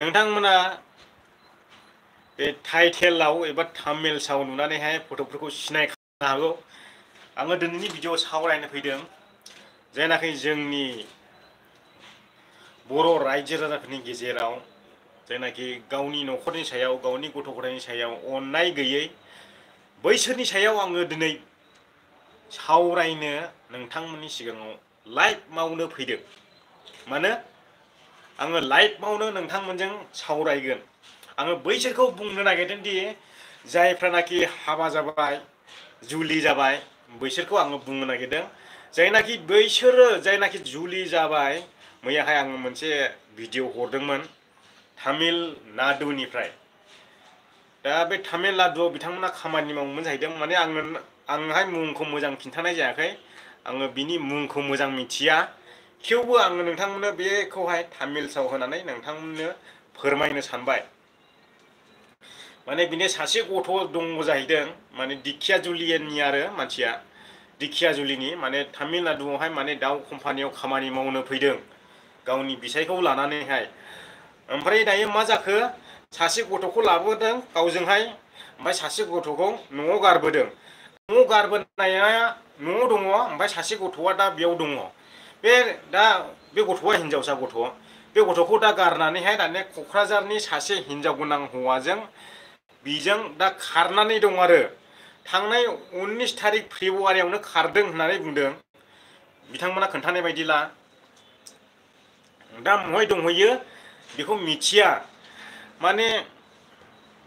नोंथांमोना बे टाइटेलाव एबा थाम्बनेलसाव नुनानैहाय फट'फोरखौ सिनायखानो हागौ। आङो दिनैनि भिडिअ'आव सावरायनो फैदों जायनाखि जोंनि बर' रायजो राजाफोरनि गेजेराव जायनाखि गावनि न'खरनि सायाव गावनि गथ' गथायनि सायाव अननाय गैयै बैसोरनि सायाव आङो दिनै सावरायनो नोंथांमोननि सिगाङाव लाइभ मावनो फैदों। मानो आङो लाइभ मावनो नोंथांमोनजों सावरायगोन। आङो बैसोरखौ बुंनो नागिरदों दि जायफ्रानाखि हाबा जाबाय जुलि जाबाय बैसोरखौ आङो बुंनो नागिरदों। जायनाखि बैसोरो जायनाखि जुलि जाबाय मैयाहाय आङो मोनसे भिडिअ' हरदोंमोन तामिलनाडुनिफ्राय। दा बे तामिलनाडुआव बिथांमोना खामानि मावोमोन जाहैदों। माने आंनोहाय मुंखौ मोजां खिन्थानाय जायाखै। आङो बिनि मुंखौ मोजां मिथिया। थेवबो आङो नोंथांमोननो बेखौहाय तामिलसाव होनानै नोंथांमोननो फोरमायनो सानबाय। माने बिनो सासे गथ' दङ जाहैदों। माने दिखिया जुलिनि आरो मानसिया दिखिया जुलिनि माने तामिलनाडुआवहाय माने दाउ कम्पानियाव खामानि मावनो फैदों गावनि बिसायखौ लानानैहाय। ओमफ्राय दायो मा जाखो सासे गथ'खौ लाबोदों गावजोंहाय, ओमफ्राय सासे गथ'खौ न'आव गारबोदों। न'आव गारबोनाया न'आव दङ, ओमफ्राय सासे गथ'आ दा बेयाव दङ। दा बे गथ'आ हिनजावसा गथ'। बे गथ'खौ दा गारनानैहाय दाने क'क्राझारनि सासे हिनजाव गोनां हौवाजों बिजों दा खारनानै दं आरो। थांनाय 19 थारिख फेब्रुवारियावनो खारदों होननानै बुंदों बिथांमोना खोन्थानाय बायदिला। दा बहाय दंहैयो बेखौ मिथिया। माने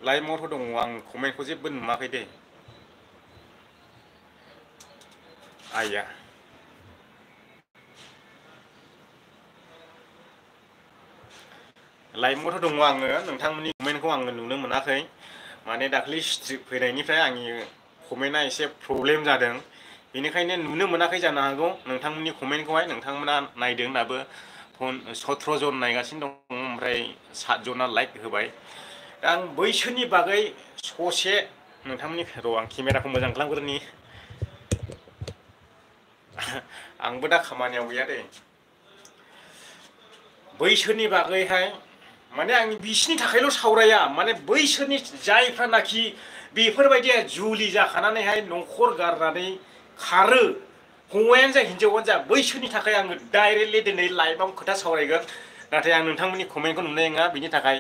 लाइभआवथ' दङ, आं कमेन्टखौ जेबो नुवाखै दे। आइया लाइभआवथ' दङ, आङो नोंथांमोननि कमेन्टखौ आङो नुनो मोनाखै। माने दाख्लै स्ट्रिक फैनायनिफ्राय आंनि कमेन्टआ एसे प्रब्लेम जादों, बेनिखायनो नुनो मोनाखै जानो हागौ नोंथांमोननि कमेन्टखौहाय। नोंथांमोना नायदों दाबो 17 जन नायगासिनो दं, ओमफ्राय 7 जना लाइक होबाय। दा आं बैसोरनि बागै ससे नोंथांमोननि र' आं केमेराखौ मोजां खालामग्रोनि। आंबो दा खामानियाव गैया दे। बैसोरनि बागैहाय माने आं बिसिनि थाखायल' सावराया, माने बैसोरनि जायफ्रानाखि बेफोरबायदि जुलि जाखानानैहाय न'खर गारनानै खारो, हौवायानो जा हिनजावानो जा, बैसोरनि थाखाय आङो डाइरेक्टलि दिनै लाइभआव खोथा सावरायगोन। नाथाय आं नोंथांमोननि कमेन्टखौ नुनाय नङा, बिनि थाखाय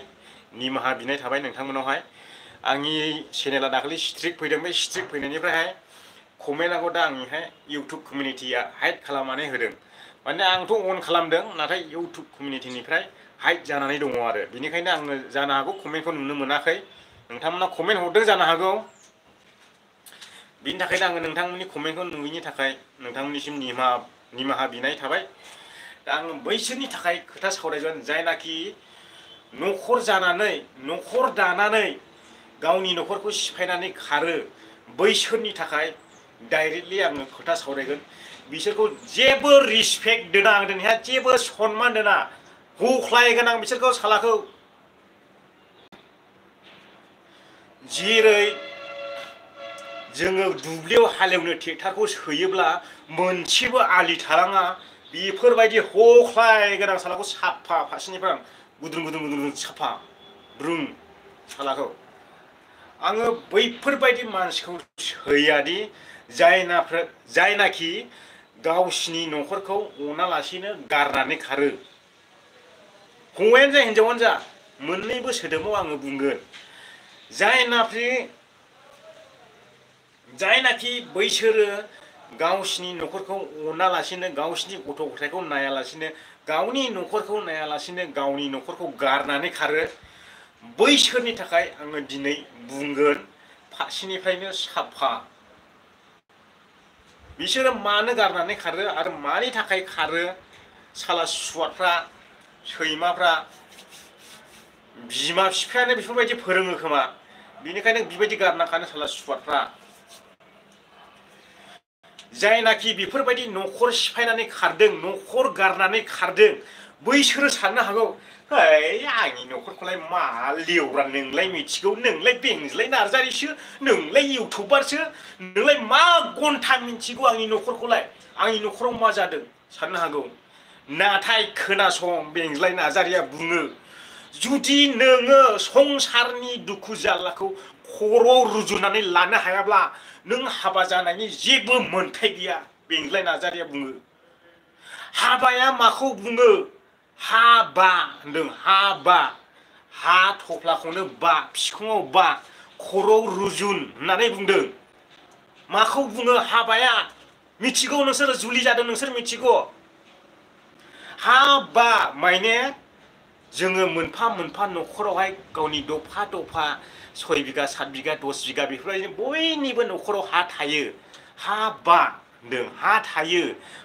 निमाहा बिनाय थाबाय नोंथांमोनावहाय। आंनि चेनेला दाखालि स्ट्रिक फैदों, बे स्ट्रिक फैनायनिफ्रायहाय कमेन्टआखौ दा आंनिहाय इउटुब कमिउनिटिया हाइड खालामनानै होदों। माने आंथ' अन खालामदों, नाथाय इउटुब कमिउनिटिनिफ्राय हाइड जानानै दङ आरो। बेनिखायनो आङो जानो हागौ कमेन्टखौ नुनो मोनाखै। नोंथांमोना कमेन्ट हरदों जानो हागौ। बिनि थाखायनो आङो नोंथांमोननि कमेन्टखौ नुयैनि थाखाय नोंथांमोननिसिम निमाहा बिनाय थाबाय। दा आङो बैसोरनि थाखाय खोथा सावरायगोन जायनाखि न'खर जानानै न'खर दानानै गावनि न'खरखौ सिफायनानै खारो, बैसोरनि थाखाय डाइरेक्टलि आङो खोथा सावरायगोन। बिसोरखौ जेबो रिसपेक्ट दोना आं दिनैहाय, जेबो सनमान दोना, होख्लायगोन आं बिसोरखौ सालाखौ। जेरै जोङो दुब्लियाव हालेवनो ट्रेक्टरखौ सोयोब्ला मोनसेबो आलि थालाङा, बेफोरबायदि होख्लायगोन आं सालाखौ साफा फारसेनिफ्राय गुदुं गुदुं गुदुं साफा ब्रुं सालाखौ। आङो बैफोरबायदि मानसिखौ सैयादि जायनाखि गावसिनि न'खरखौ अनालासिनो गारनानै खारो, हौवायानो जा हिनजावानो जा, मोननैबो सोदोबाव आङो बुंगोन। जायनाखि बैसोरो गावसिनि न'खरखौ अनालासिनो, गावसिनि गथ' गथायखौ नायालासिनो, गावनि न'खरखौ नायालासिनो गावनि न'खरखौ गारनानै खारो, बैसोरनि थाखाय आङो दिनै बुंगोन फारसेनिफ्रायनो साफा। बिसोरो मानो गारनानै खारो आरो मानि थाखाय खारो, साला सुवादफ्रा, सैमाफ्रा, बिमा बिफायानो बेफोरबायदि फोरोङो खोमा, बेनिखायनो बिबायदि गारना खानो साला सुवादफ्रा। जायनाखि बेफोरबायदि न'खर सिफायनानै खारदों, न'खर गारनानै खारदों, बैसोरो साननो हागौ, है आंनि न'खरखौलाय मा लेवब्रा नोंलाय मिथिगौ, नोंलाय बेंज्लाय नार्जारिसो, नोंलाय इउटुबारसो, नोंलाय मा घन्टा मिथिगौ आंनि न'खरखौलाय, आंनि न'खराव मा जादों साननो हागौ। नाथाय खोनासं, बेंज्लाय नार्जारिया बुङो, जुदि नोङो संसारनि दुखु जारलाखौ खर'आव रुजुनानै लानो हायाब्ला नों हाबा जानायनि जेबो मोन्थाय गैया। बेंग्लाय नार्जारिया बुङो। हाबाया माखौ बुङो? हाबा होनदों, हाबा। हा थफ्लाखौनो बा, फिखुङाव बा, खर'आव रुजुन होननानै बुंदों। माखौ बुङो हाबाया? मिथिगौ नोंसोर जुलि जादों, नोंसोर मिथिगौ। हाबा माने जोङो मोनफा मोनफा न'खरावहाय गावनि दफा दफा 6 बिगा 7 बिगा 10 बिगा बेफोरबायदिनो बयनिबो न'खराव हा थायो। हाबा होनदों, हा थायो।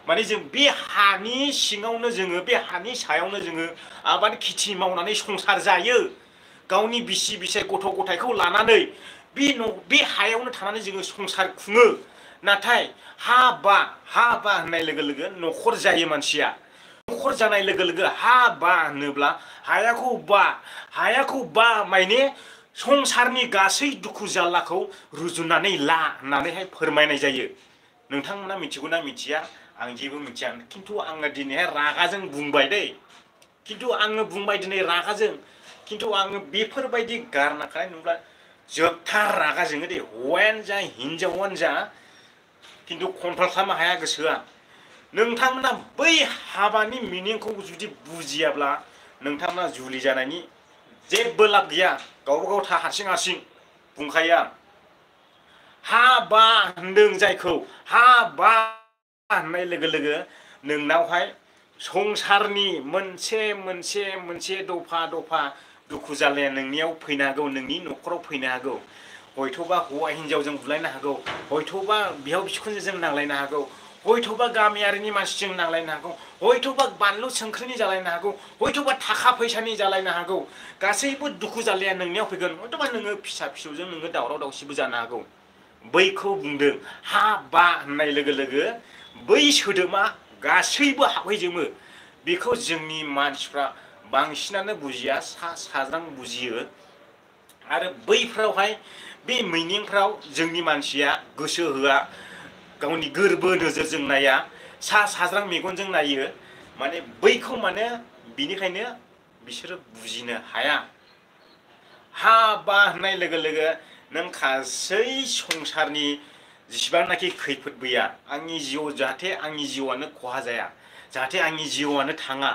माने जों बे हानि सिङावनो जोङो, बे हानि सायावनो जोङो आबाद खेथि मावनानै संसार जायो। गावनि बिसि बिसाय गथ' गथायखौ लानानै बे हायावनो थानानै जोङो संसार खुङो। नाथाय हाबा होननाय लोगो लोगो न'खर जायो मानसिया। न'खर जानाय लोगो लोगो हाबा होनोब्ला हायाखौ बा माने संसारनि गासै दुखु जारलाखौ रुजुनानै ला होननानैहाय फोरमायनाय जायो। नोंथांमोना मिथिगौना मिथिया आं जेबो मिथिया, खिन्थु आङो दिनैहाय रागाजों बुंबाय दै। खिन्थु आङो बुंबाय दिनै रागाजों, खिन्थु आङो बेफोरबायदि गारनाखानाय नुब्ला जोबथार रागा जोङो दे। हौवायानो जा हिनजावानो जा, खिन्थु कन्ट्रल खालामनो हाया गोसोआ। नोंथांमोना बै हाबानि मिनिंखौ जुदि बुजियाब्ला नोंथांमोना जुलि जानायनि जेबो लाब गैया। गावबा गाव हारसिं हारसिं बुंखायो आं। हाबा होनदों जायखौ, हाबा होननाय लोगो लोगो नोंनावहाय संसारनि मोनसे मोनसे मोनसे दफा दफा दुखु जारलाया नोंनियाव फैनो हागौ, नोंनि न'खराव फैनो हागौ। हयथ'बा हौवा हिनजावजों बुलायनो हागौ, हयथ'बा बिहाव बिखुनजोजों नांलायनो हागौ, हयथ'बा गामियारिनि मानसिजों नांलायनो हागौ, हयथ'बा बानलु संख्रिनि जालायनो हागौ, हयथ'बा थाखा फैसानि जालायनो हागौ। गासैबो दुखु जारलाया नोंनियाव फैगोन। हयथ'बा नोङो फिसा फिसौजों नोङो दावराव दावसिबो जानो हागौ। बैखौ बुंदों हाबा होननाय लोगो लोगो बै सोदोबा गासैबो हाबहैजोबो। बेखौ जोंनि मानसिफ्रा बांसिनानो बुजिया, सा साज्रां बुजियो। आरो बैफ्रावहाय बे मिनिंफ्राव जोंनि मानसिया गोसो होआ, गावनि गोरबो नोजोरजों नाया, सा साज्रां मेगनजों नायो। माने बैखौ माने बिनिखायनो बिसोरो बुजिनो हाया। हाबा होननाय लोगो लोगो नों गासै संसारनि जेसेबांनाखि खैफोद गैया, आंनि जिउआव जाहाथे आंनि जिउआनो खहा जाया, जाहाथे आंनि जिउआनो थाङा,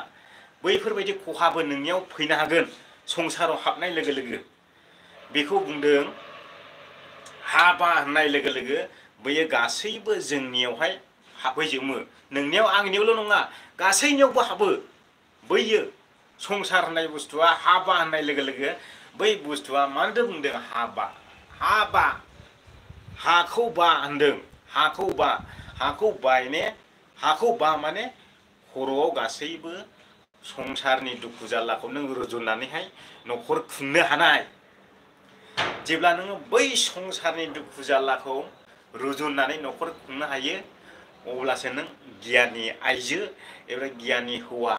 बैफोरबायदि खहाबो नोंनियाव फैनो हागोन संसाराव हाबनाय लोगो लोगो। बेखौ बुंदों हाबा होननाय लोगो लोगो बैयो गासैबो जोंनियावहाय हाबहैजोबो। नोंनियाव आंनियावल' नङा, गासैनियावबो हाबो। बैयो संसार होननाय बुस्थुआ हाबा होननाय लोगो लोगो बै बुस्थुआ मानोथो बुंदों हाबा। हाबा, हाखौ बा होनदों, हाखौ बा। हाखौ बा माने खर'आव गासैबो संसारनि दुखु जारलाखौ नों रुजुननानैहाय न'खर खुंनो हानाय। जेब्ला नोङो बै संसारनि दुखु जारलाखौ रुजुननानै न'खर खुंनो हायो, अब्लासो नों गियानि आइजो एबा गियानि हौवा,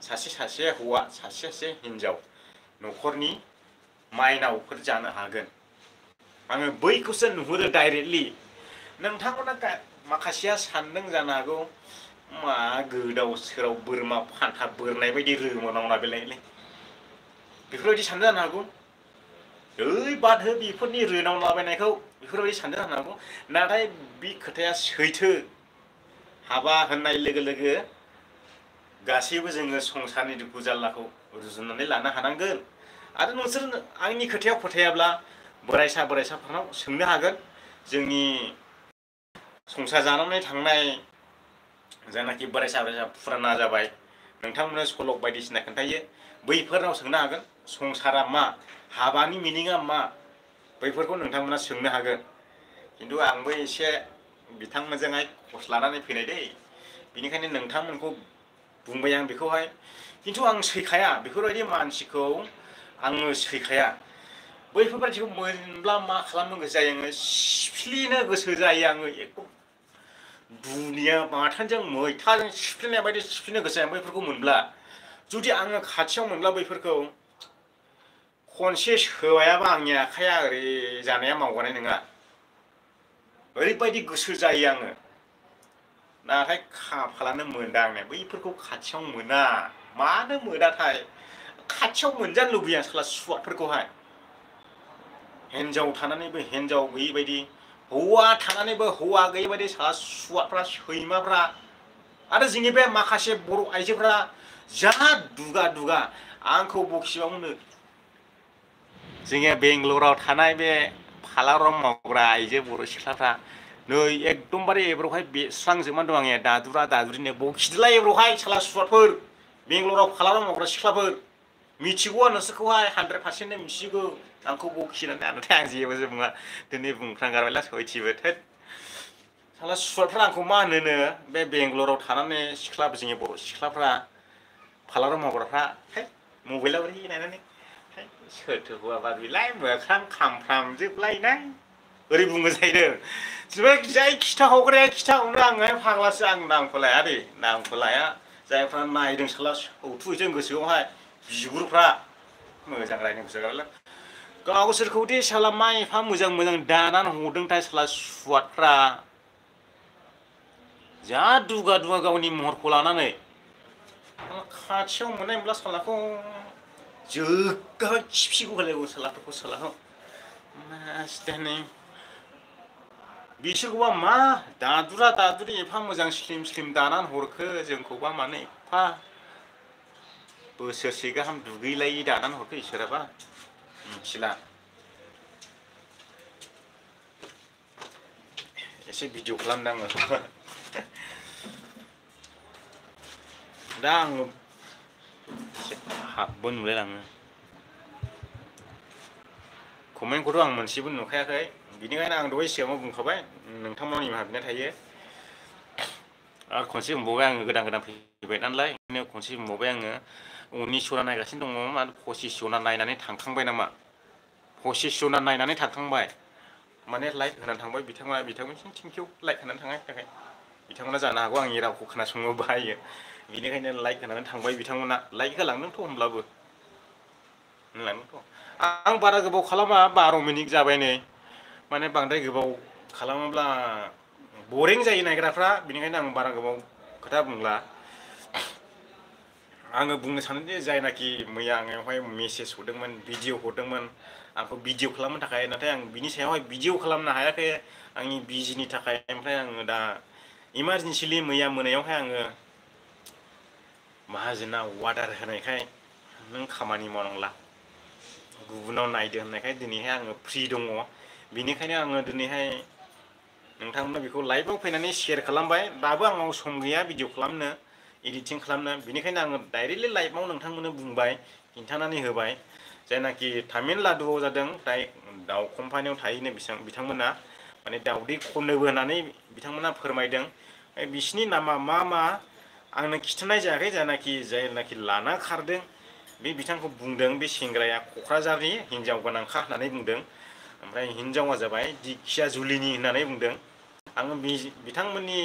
सासे हौवा, सासे हिनजाव, न'खरनि माइनावफोर जानो हागोन। आङो बैखौसो नुहुरो डाइरेक्टलि। नोंथांमोना माखासेया सानदों जानो हागौ, मा गोदाव सोराव बोरमा फान्था बोरनाय बायदि रोमोनावना बेलायलै, बेफोरबायदि सानदों जानो हागौ। ओइ बाद हो बेफोरनि रोनावलाबायनायखौ, बेफोरबायदि सानदों जानो हागौ। नाथाय बे खोथाया सैथो। हाबा होननाय लोगो लोगो गासैबो जोङो संसारनि दुखु जारलाखौ रुजुननानै लानो हानांगोन। आरो नोंसोर आंनि खोथायाव फोथायाब्ला बोराइसाफोरनाव सोंनो हागोन। जोंनि संसार जानानै थांनाय जायनाखि बोराइसा फुराना जाबाय, नोंथांमोना सल' बायदिसिना खोन्थायो, बैफोरनाव सोंनो हागोन संसारा मा, हाबानि मिनिङा मा, बैफोरखौ नोंथांमोना सोंनो हागोन। खिन्थु आंबो एसे बिथांमोनजोंहाय खस लानानै फैनाय दै, बेनिखायनो नोंथांमोनखौ बुंबाय आं बेखौहाय। खिन्थु आं सैखाया, बेफोरबायदि मानसिखौ आङो सैखाया। बैफोरबायदिखौ मोनब्ला मा खालामनो गोसो जायो आङो, सिफ्लिनो गोसो जायो आङो। एकदम दुनिया बाथानजों मैथाजों सिफ्लेनाय बायदि सिफ्लेनो गोसो जायो बैफोरखौ मोनब्ला। जुदि आङो खाथियाव मोनब्ला बैफोरखौ खनसे सोबायाबा आंनि आखाइया ओरै जानाया मावगानाय नङा। ओरैबायदि गोसो जायो आङो। नाथाय खाफालानो मोनदां आंनिया बैफोरखौ खाथियाव मोना। मानो मोनाथाय? खाथियाव मोनजानो लुबैया साला सुवादफोरखौहाय हिन्जाव थानानैबो हिन्जाव गैयै बायदि हौवा थानानैबो हौवा गैयै बायदि साला सुवादफ्रा सैमाफ्रा आरो जोंनि बे माखासे बर' आइजोफ्रा जा दुगा दुगा आंखौ बखिबा होनो जोंनि बेंगलराव थानाय बे फालाराव मावग्रा आइजो बर' सिख्लाफ्रा नै एकदमबारे एब्रावहाय बेस्रांजोबनानै दं आंनिया दादुरा दादुरिनो बखिदोलाय एब्रावहाय साला सुवादफोर बेंगलराव फालाराव मावग्रा सिख्लाफोर मिथिगौ नोंसोरखौहाय 100% मिथिगौ आंखौ बखिनानै नाथाय आं जेबो बुङा दिनै बुंफ्रांगारबायला सयथिबो थोद साला सुवादफ्रा आंखौ मा होनोनो बे बेंगलराव थानानै सिख्ला जोंनि बर' सिख्लाफ्रा फालाराव मावग्राफ्रा है मबाइलाव ओरै नायनानै है सोरथो हौवाबा बेलाय मोखां खामफ्रामजोबलायनाय ओरै बुङो जाहैदों जाय खिथाहरग्राया खिथाहरो आङो फाग्लासो आं नामखौ लाया दे नामखौ लाया जायफ्रा नायदों साला सौथुजों गोसोआवहाय बिगुरफ्रा मोजां रायनो गोसो गैला गावसोरखौदि साला मा एफा मोजां मोजां दानानै हरदोंथाय साला सुवादफ्रा जा दुगा दुगा गावनि महरखौ लानानै खाथियाव मोननाय मोनब्ला सालाखौ जोग्गा खिफिगौ होलायगौ सालाफोरखौ सालाखौ मासदानि बिसोरखौबा मा दादुरा दादुरि एफा मोजां स्लिम स्लिम दानानै हरखो जोंखौबा मानो एफा बोसोरसे गाहाम दुगैलायै दानानै हरखो इसोराबा मिथिला एसे भिडिअ खालामदों आङो दा आङो एसे हाबबो नुलायलाङो कमेन्टखौथ' आं मोनसेबो नुखायाखै बिनिखायनो आं दहाय सिगाङाव बुंखाबाय नोंथांमोनाव निमाहा बिनाय थायो आरो खनसे बुंबावबाय आङो गोदान गोदान फैबाय नालाय खनसे बुंबावबाय आङो उननि सना नायगासिनो दङ मानो पसिस सना नायनानै थांखांबाय नामा पसिस सना नायनानै थांखांबाय माने लाइक होनानै थांबाय बिथांमोनसिम थेंकिउ लाइक होनानै थांनायनि थाखाय बिथांमोना जानो हागौ आंनि रावखौ खोनासंनो बायो बेनिखायनो लाइक होनानै थांबाय बिथांमोना लाइक होलांदोंथ' होमब्लाबो होनलांदोंथ' आं बारा गोबाव खालामा 12 मिनिट जाबाय नै माने बांद्राय गोबाव खालामोब्ला बरिं जायो नायग्राफ्रा बेनिखायनो आं बारा गोबाव खोथा बुंला आङो बुंनो सानोदि जायनाखि मैया आंनावहाय मेसेज हरदोंमोन भिडिअ हरदोंमोन आंखौ भिडिअ खालामनो थाखाय नाथाय आं बिनि सायावहाय भिडिअ खालामनो हायाखै आंनि बिजिनि थाखाय ओमफ्राय आङो दा इमारजेन्सिलि मैया मोनायावहाय आङो माहाजोना अर्डार होनायखाय नों खामानि मावनांला गुबुनाव नायदो होननायखाय दिनैहाय आङो फ्रि दङ बेनिखायनो आङो दिनैहाय नोंथांमोना बेखौ लाइभआव फैनानै शेयार खालामबाय दाबो आंनाव सम गैया भिडिअ खालामनो एडिटिं खालामनो बेनिखायनो आङो डाइरेक्टलि लाइभआव नोंथांमोननो बुंबाय खिन्थानानै होबाय जायनाखि तामिलनाडुआव जादों जाय दाउ कम्पानियाव थाहैनो बिथांमोना माने दाउदै खननोबो होननानै बिथांमोना फोरमायदों बिसिनि नामा मा मा आंनो खिथानाय जायाखै जायनाखि लाना खारदों बे बिथांखौ बुंदों बे सेंग्राया क'क्राझारनि हिनजाव गोनांखा होननानै बुंदों ओमफ्राय हिनजावा जाबाय दिखिया जुलिनि होननानै बुंदों आङो बिथांमोननि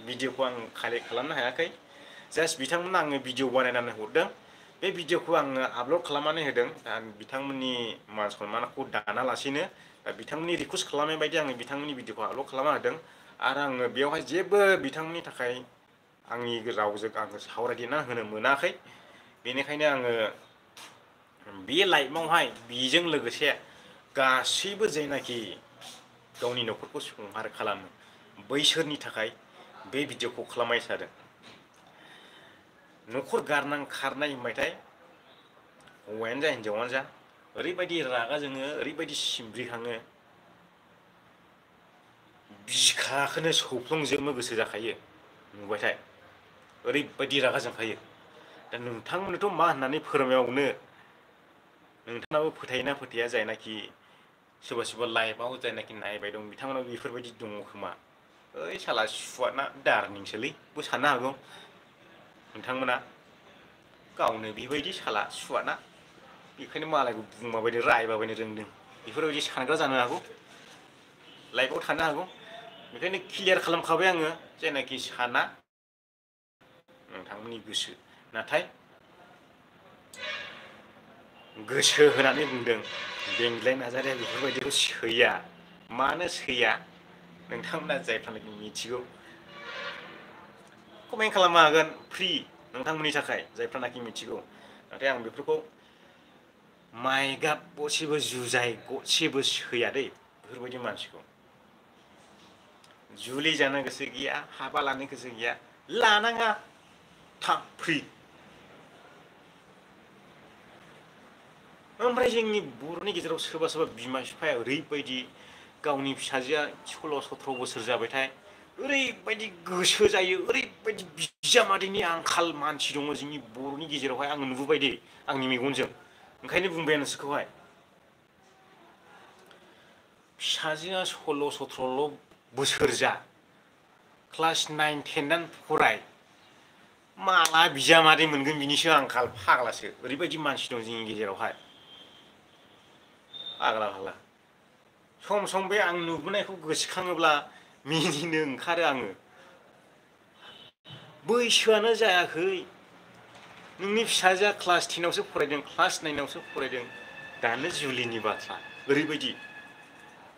भिडिअखौ आं कालेक्ट खालामनो हायाखै जास्ट बिथांमोना आङो भिडिअ बानायनानै हरदों बे भिडिअखौ आङो आपल'ड खालामनानै होदों दा बिथांमोननि मान सन्मानखौ दानालासेनो बिथांमोननि रिकुवेस्ट खालामनाय बायदि आङो बिथांमोननि भिडिअखौ आपल'ड खालामना होदों आरो आङो बेवहाय जेबो बिथांमोननि थाखाय आंनि रावजों आङो सावरायदेरना होनो मोनाखै बेनिखायनो आङो बे लाइभआवहाय बेजों लोगोसे गासैबो जायनाखि गावनि न'खरखौ संहार खालामो बैसोरनि थाखाय बे भिडिअखौ खालामनाय जादों न'खर गारनां खारनाय होनबाथाय हौवायानो जा हिनजावानो जा ओरैबायदि रागा जोङो ओरैबायदि सिमब्रिखाङो बिखाखौनो सौफ्लंजोबनो गोसो जाखायो नुबाथाय ओरैबायदि रागा जोंखायो दा नोंथांमोननोथ' मा होननानै फोरमायबावनो नोंथाङाबो फोथायोना फोथाया जायनाखि सोरबा सोरबा लाइभआव जायनाखि नायबाय दं बिथांमोनाव बेफोरबायदि दङ खोमा ओइ साला सुवादना दारनिंसोलैबो साननो हागौ नोंथांमोना गावनो बेबायदि साला सुवादना बेखायनो मालायखौ बुंबाबायनो रायबाबायनो रोंदों बेफोरबायदि सानग्रा जानो हागौ लाइभआव थानो हागौ बेखायनो क्लियार खालामखाबाय आङो जायनाखि साना नोंथांमोननि गोसो नाथाय गोसो होनानै बुंदों बेंग्लाय नार्जारिया बेफोरबायदिखौ सैया मानो सैया नोंथांमोना जायफ्रानाखि मिथिगौ कमेन्ट खालामनो हागोन फ्रि नोंथांमोननि थाखाय जायफ्रानाखि मिथिगौ नाथाय आं बेफोरखौ माइ गाब गसेबो जुजाय गसेबो सैया दै बेफोरबायदि मानसिखौ जुलि जानो गोसो गैया हाबा लानो गोसो गैया लानाङा थाब फ्रि ओमफ्राय जोंनि बर'नि गेजेराव सोरबा सोरबा बिमा बिफाया ओरैबायदि गावनि फिसाजोआ 16-17 बोसोर जाबायथाय ओरैबायदि गोसो जायो ओरैबायदि बिजामादैनि आंखाल मानसि दङ जोंनि बर'नि गेजेरावहाय आं नुबोबाय दे आंनि मेगनजों ओंखायनो बुंबाय आं नोंसोरखौहाय फिसाजोआ 16-17 बोसोर जा क्लास 9-10 फराय माला बिजामादै मोनगोन बिनिसो आंखाल फाग्लासो ओरैबायदि मानसि दं जोंनि गेजेरावहाय फाग्ला फाग्ला सम सम बे आं नुबोनायखौ गोसोखाङोब्ला मिनिनो ओंखारो आङो बैसोआनो जायाखै नोंनि फिसाजोआ क्लास 10आवसो फरायदों क्लास 9आवसो फरायदों दानो जुलिनि बाथ्रा ओरैबायदि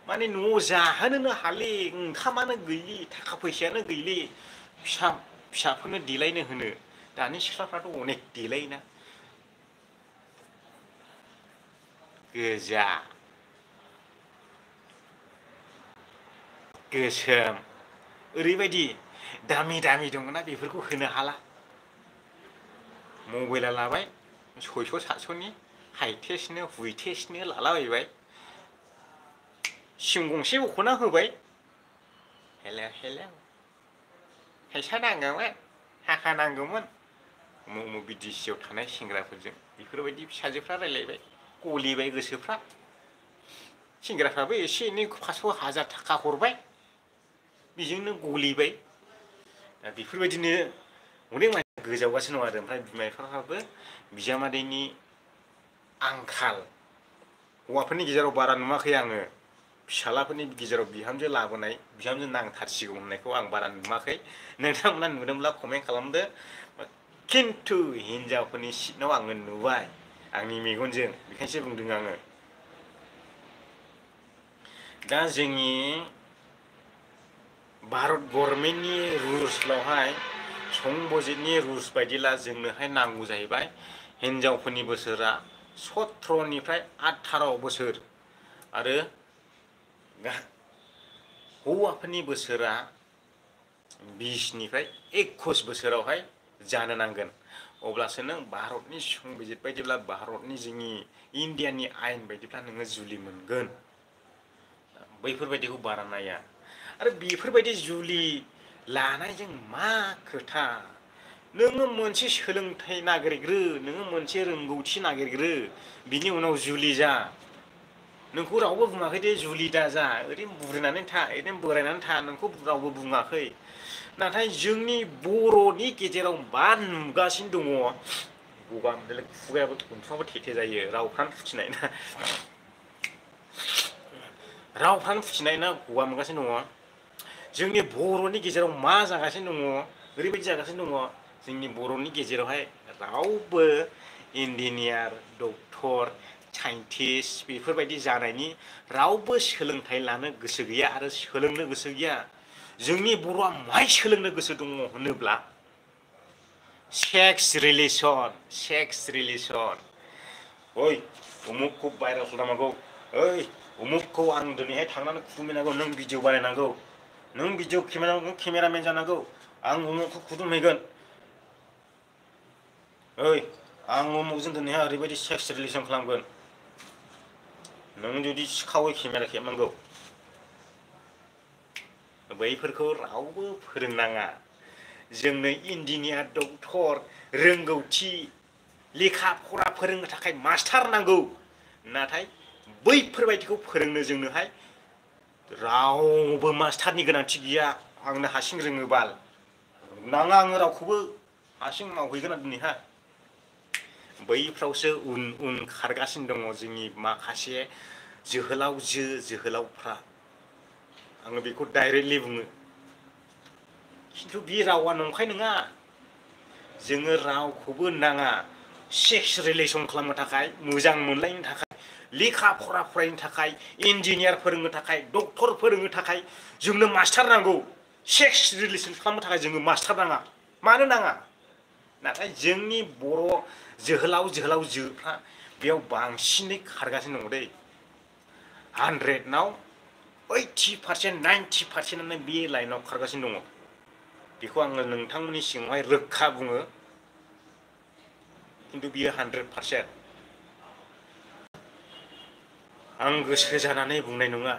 माने न'आव जाहोनोनो हाले ओंखामानो गैलि थाखा फैसायानो गैलि फिसाफोरनो देलायनो होनो दानि सिख्लाफ्राथ' अनेक देलायोना गोजा गोसोम ओरैबायदि दामि दामि दङना बेफोरखौ होनो हाला मबाइला लाबाय 600-700नि हाइटेस्टनो हुइटेस्टनो लालाबायबाय सिम गंसे बख'ना होबाय हेल' हेल' फैसा नांगौमोन थाखा नांगौमोन उमुक बिदिसियाव थानाय सेंग्राफोरजों बेफोरबायदि फिसाजोफ्रा रायलायबाय गलिबाय गोसोफ्रा सेंग्राफ्राबो एसे एनै 500-1000 थाखा हरबाय बेजोंनो गलिबाय दा बेफोरबायदिनो अनेक मानसि गोजावगासिनो दं आरो ओमफ्राय बिमा बिफाफ्राबो बिजामादैनि आंखाल हौवाफोरनि गेजेराव बारा नुवाखै आङो फिसालाफोरनि गेजेराव बिहामजो लाबोनाय बिहामजो नांथारसिगौ होननायखौ आं बारा नुवाखै नोंथांमोना नुदोंब्ला कमेन्ट खालामदो खिन्थु हिनजावफोरनि सिटनाव आङो नुबाय आंनि मेगनजों बेखायनोसो बुंदों आङो दा जोंनि भारत गभर्नमेन्टनि रुल्सआवहाय संबिजितनि रुल्स बायदिब्ला जोंनोहाय नांगौ जाहैबाय हिनजावफोरनि बोसोरा 17निफ्राय 18 बोसोर आरो हौवाफोरनि बोसोरा 20निफ्राय 21 बोसोरावहाय जानो नांगोन अब्लासो नों भारतनि संबिजित बायदिब्ला भारतनि जोंनि इण्डियानि आयेन बायदिब्ला नोङो जुलि मोनगोन बैफोरबायदिखौ बारा नाया आरो बेफोरबायदि जुलि लानायजों मा खोथा नोङो मोनसे सोलोंथाइ नागिरग्रो नोङो मोनसे रोंगौथि नागिरग्रो बिनि उनाव जुलि जा नोंखौ रावबो बुङाखै दे जुलि दा जा ओरैनो बुरिनानै था ओरैनो बोरायनानै था नोंखौ रावबो बुङाखै नाथाय जोंनि बर'नि गेजेराव मा नुगासिनो दङ गगा मोनदोंलै खुगायाबो गन्थङाबो थेथे जायो रावफ्रानो फुथिनाय ना रावफ्रानो फुथिनाय ना गगा मोनगासिनो दङ जोंनि बर'नि गेजेराव मा जागासिनो दङ ओरैबायदि जागासिनो दङ जोंनि बर'नि गेजेरावहाय रावबो इन्जिनियार डक्टर साइन्टिस्ट बेफोरबायदि जानायनि रावबो सोलोंथाइ लानो गोसो गैया आरो सोलोंनो गोसो गैया जोंनि बर'आ माय सोलोंनो गोसो दङ होनोब्ला सेक्स रिलेसन ओइ उमुकखौ भाइरेल खालामनांगौ ओइ उमुकखौ आं दिनैहाय थांनानै खुदुमहैनांगौ नों भिडिअ बानायनांगौ नों भिडिअ केमेरामेन जानांगौ आं उमुकखौ खुदुमहैगोन ओइ आं उमुकजों दिनैहाय ओरैबायदि सेक्स रिलेसन खालामगोन नों जुदि सिखावै केमेरा खेबनांगौ बैफोरखौ रावबो फोरोंनाङा जोंनो इन्जिनियार डक्टर रोंगौथि लेखा फरा फोरोंनो थाखाय मास्टार नांगौ नाथाय बैफोरबायदिखौ फोरोंनो जोंनोहाय रावबो मास्टारनि गोनांथि गैया आंनो हारसिं रोङो बाल नाङा आङो रावखौबो हारसिं मावहैगोन आं दिनैहाय बैफ्रावसो उन उन खारगासिनो दङ जोंनि माखासे जोहोलावफ्रा आङो बेखौ डाइरेक्टलि बुङो खिन्थु बे रावा नंखाय नङा जोङो रावखौबो नाङा सेक्स रिलेसन खालामनो थाखाय मोजां मोनलायनो थाखाय लेखा फरा फरायनो थाखाय इन्जिनियार फोरोंनो थाखाय डक्टर फोरोंनो थाखाय जोंनो मास्टार नांगौ सेक्स रिलेसन खालामनो थाखाय जोङो मास्टार नाङा मानो नाङा नाथाय जोंनि बर' जोहोलावजोफ्रा बेयाव बांसिनै खारगासिनो दङ दै 100नाव 80% 90%आनो बे लाइनाव खारगासिनो दङ बेखौ आङो नोंथांमोननि सिगाङावहाय रोखा बुङो खिन्थु बियो 100% आं गोसो जानानै बुंनाय नङा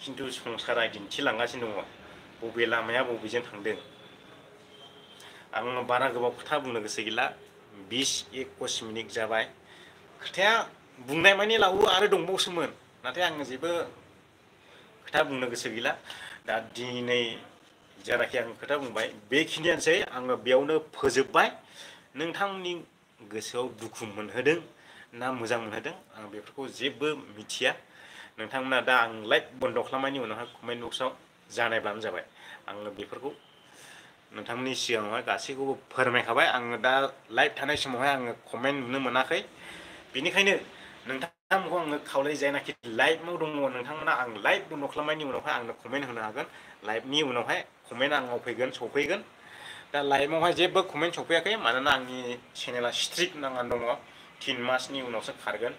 खिन्थु संसारा दिन्थिलांगासिनो दङ बबे लामाया बबेजों थांदों आं बारा गोबाव खोथा बुंनो गोसो गैला 20-21 मिनिट जाबाय खोथाया बुंनाय मानि लावो आरो दंबावसोमोन नाथाय आङो जेबो खोथा बुंनो गोसो गैला दा दिनै जेनाखि आं खोथा बुंबाय बेखिनियानोसै आङो बेयावनो फोजोबबाय नोंथांमोननि गोसोआव दुखु मोनहोदों ना मोजां मोनहोदों आं बेफोरखौ जेबो मिथिया नोंथांमोना दा आं लाइभ बन्द खालामनायनि उनावहाय कमेन्ट बक्सआव जानायब्लानो जाबाय आङो बेफोरखौ नोंथांमोननि सिगाङावहाय गासैखौबो फोरमायखाबाय आङो दा लाइभ थानाय समावहाय आङो कमेन्ट नुनो मोनाखै बेनिखायनो नोंथांमोनखौ आङो खावलायो जायनाखि लाइभआव दङ नोंथांमोना आं लाइभ बन्द खालामनायनि उनावहाय आंनो कमेन्ट होनो हागोन लाइभनि उनावहाय कमेन्ट आंनाव फैगोन सफैगोन दा लाइभआवहाय जेबो कमेन्ट सफैयाखै मानोना आंनि चेनेला स्ट्रिक नांनानै दङ 3 मासनि उनावसो खारगोन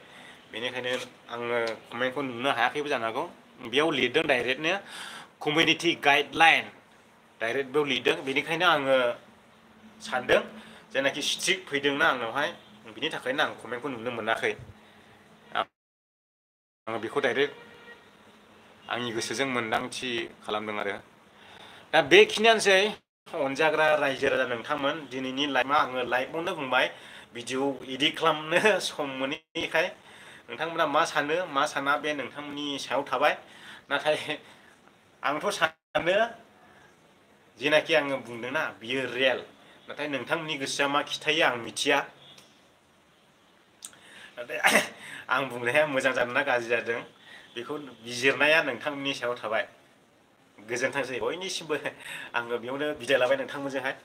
बेनिखायनो आङो कमेन्टखौ नुनो हायाखैबो जानो हागौ बेयाव लिरदों डाइरेक्टनो कमिउनिटि गाइडलाइन डाइरेक्ट बेयाव लिरदों बेनिखायनो आङो सानदों जेनाखि स्ट्रिक फैदोंना आंनावहाय बिनि थाखायनो आं कमेन्टखौ नुनो मोनाखै आङो बेखौ डाइरेक्ट आंनि गोसोजों मोन्दांथि खालामदों आरो दा बेखिनियानोसै अनजाग्रा रायजो राजा नोंथांमोन दिनैनि लाइभआ आङो लाइभआवनो बुंबाय भिडिअ इडिट खालामनो सम मोनैखाय नोंथांमोना मा सानो मा साना बे नोंथांमोननि सायाव थाबाय नाथाय आंथ' सानो जेनाखि आङो बुंदोंना बियो रियेल नाथाय नोंथांमोननि गोसोआ मा खिथायो आं मिथिया नाथाय आं बुंनाया मोजां जादोंना गाज्रि जादों बेखौ बिजिरनाया नोंथांमोननि सायाव थाबाय गोजोनथोंसै बयनिसिमबो आङो बेयावनो बिदाय लाबाय नोंथांमोनजोंहाय